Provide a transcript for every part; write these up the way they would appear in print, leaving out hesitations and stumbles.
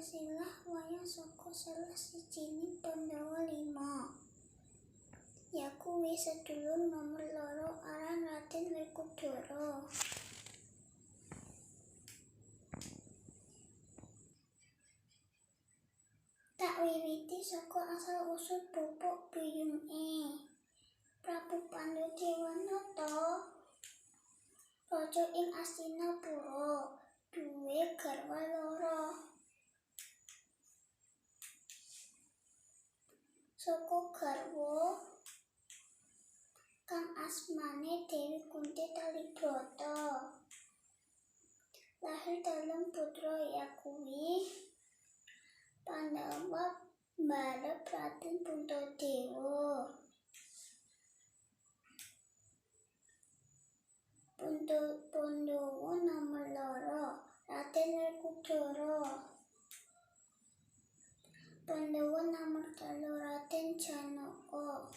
Silsilah wayang saka salah sijining Pandhawa lima. Yakuwi sedulur nomer loro aran Raden Werkudara. Tak wiwiti saka asal usul bapa biyunge. Prabu Pandu Dewanata, raja ing Astinapura, duwe garwa loro. Saka garwa kang asmane Dewi Kunti Talibrata, lahir telung putra yakuwi Pandhawa mbarep Raden Puntadewa. Pandhawa nomer loro Raden Werkudara. Pandhawa nomer telu Raden Janaka.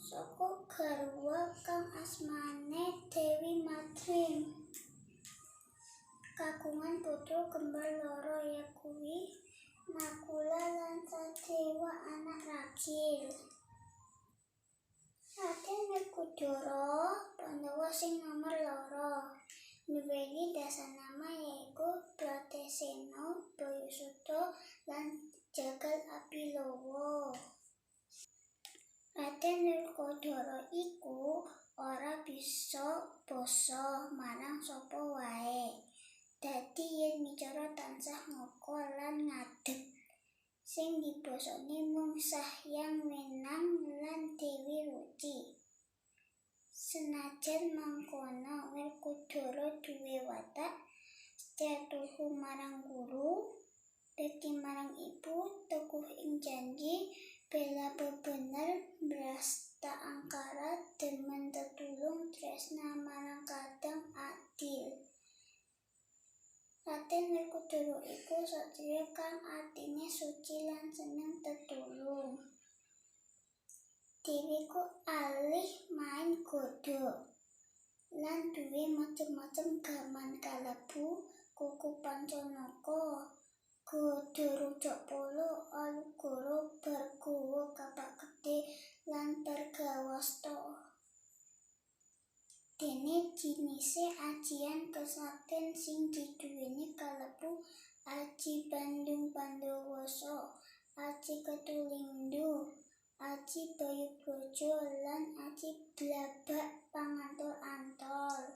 Saka garwa kang asmane Dewi Madrim, kagungan putra kembar loro yakuwi Nakula lan Sadewa anak ragil. Raden Werkudara, Pandhawa sing nomer loro, nduweni dasanama yaiku Bratasena, Bayasuta lan Jagal Abilawa. Raden Werkudara iku ora bisa basa marang sapa wae. Dadi yen micara tansah ngoko lan ngadeg. Sing dibasani mung Sang Hyang Wenang lan Dewi Ruci. Senajan mangkono, Werkudara duwe watak setya tuhu marang guru, bekti marang ibu, teguh ing janji, bela bebener, mbrasta angkara, demen tetulung, tresna marang kadang, adil. Raden Werkudara iku satriya kang atine suci lan seneng tetulung. Dheweku alih main gada lan duwe macem-macem gaman kalebu kuku pancanaka, gada rujakpolo, alugoro, Bhargawa, kapak gedhe lan Bhargawasta. Dene jinise ajian kesakten sing diduweni kalebu Aji Bandung Pandawasa, Aji Ketulingdu, Aji Bayubraja lan Aji Blabak Pangantol-antol.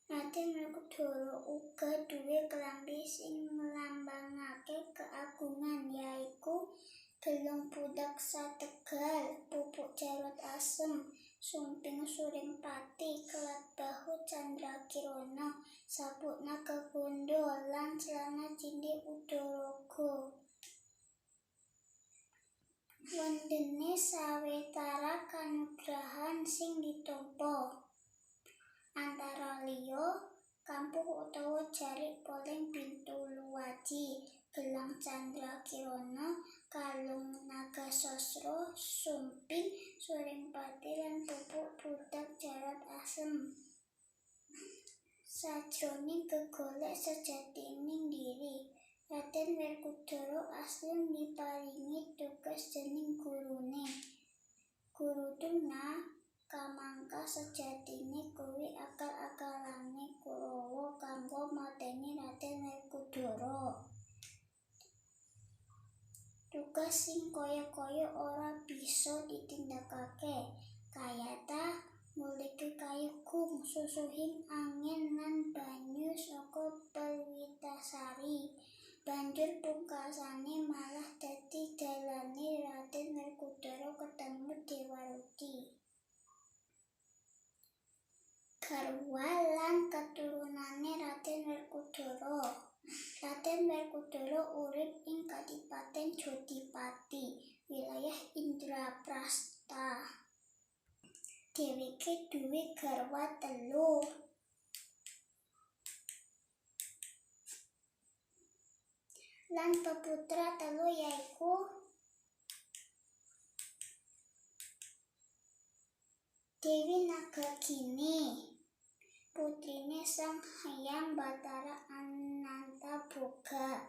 Raden Werkudara uga duwe klambi sing nglambangake keagungan yaiku gelung pudhak sategal, pupuk jarot asem, sumping suringpati, kelat bahu candrakirana, sabuk nagabandha lan celana cindhe udaraga. Wondene sawetara kanugrahan sing ditampa, antara liya kampuh utawa jarik poleng bintuluwaji, gelang candrakirana, kalung nagasasra, sumping suringpati lan pupuk pudhak jarot asem. Sajroning gegolek sejatining diri, Raden Werkudara asring diparingi tugas dening gurune. Guru Durna kamangka sejatine kuwi akal-akalane Kurawa kanggo mateni Raden Werkudara. Tugas sing kaya-kaya ora bisa ditindakake, kayata ngulike kayu gung, susuhing angin lan banyu saka Perwitasari. Banjur pungkasane malah dadi dalane Raden Werkudara ketemu Dewa Ruci. Garwa lan keturunane Raden Werkudara. Raden Werkudara urip ing Kadipaten Jodipati, wilayah Indraprasta. Dheweke duwe garwa telu. Lan peputra telu yaiku Dewi Nagagini, putrine Sang Hyang marang Bathara Anantaboga.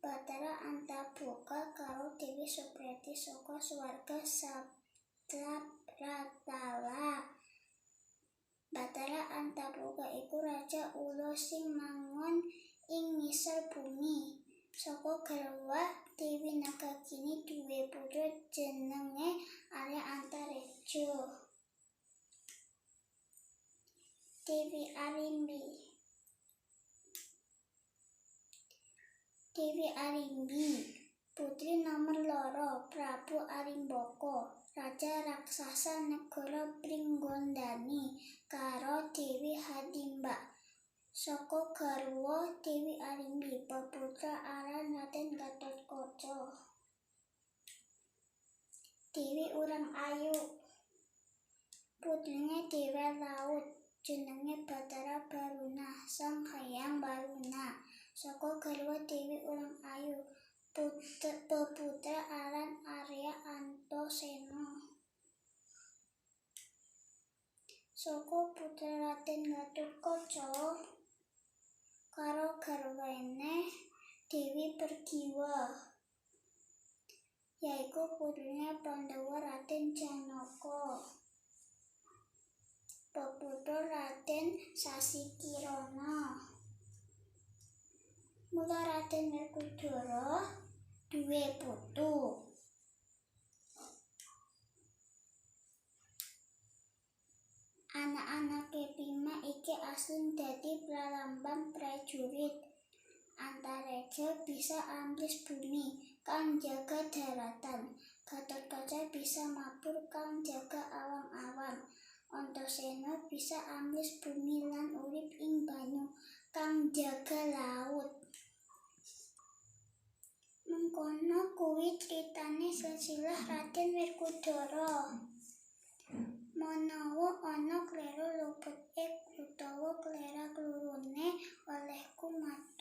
Bathara Antaboga karo Dewi Supreti saka swarga Saptapratala. Bathara Antaboga iku raja ula sing mangon ing ngisor bumi. Saka garwa Dewi Nagagini duwe putra jenenge Arya Antareja. Dewi Arimbi. Dewi Arimbi, putri nomor 2 Prabu Arimbaka, raja raksasa negara Pringgondani karo Dewi Hadimba. Saka garwa Dewi Arimbi peputra aran Raden Gatotkaca. Dewi Urang Ayu, putrine Dewa Laut jenenge Bathara Baruna, Sang Hyang Baruna. Saka garwa Dewi Urang Ayu peputra aran Arya Antasena. Saka putra Raden Gatotkaca karo garwane Dewi Pergiwa, yaiku putrine Pandhawa Raden Janaka, peputra Raden Sasikirana. Mula Raden Werkudara duwe putu. Anak-anake Bima iki asring dadi pralambang prajurit. Antareja bisa amblis bumi kang njaga daratan. Gatotkaca bisa mabur kang njaga awang-awang. Antasena bisa amblis bumi lan urip ing banyu kang njaga laut. Mengkono kuwi critane silsilah Raden Werkudara. Menawa ana kleru luput utawa klera klurune olehku matur.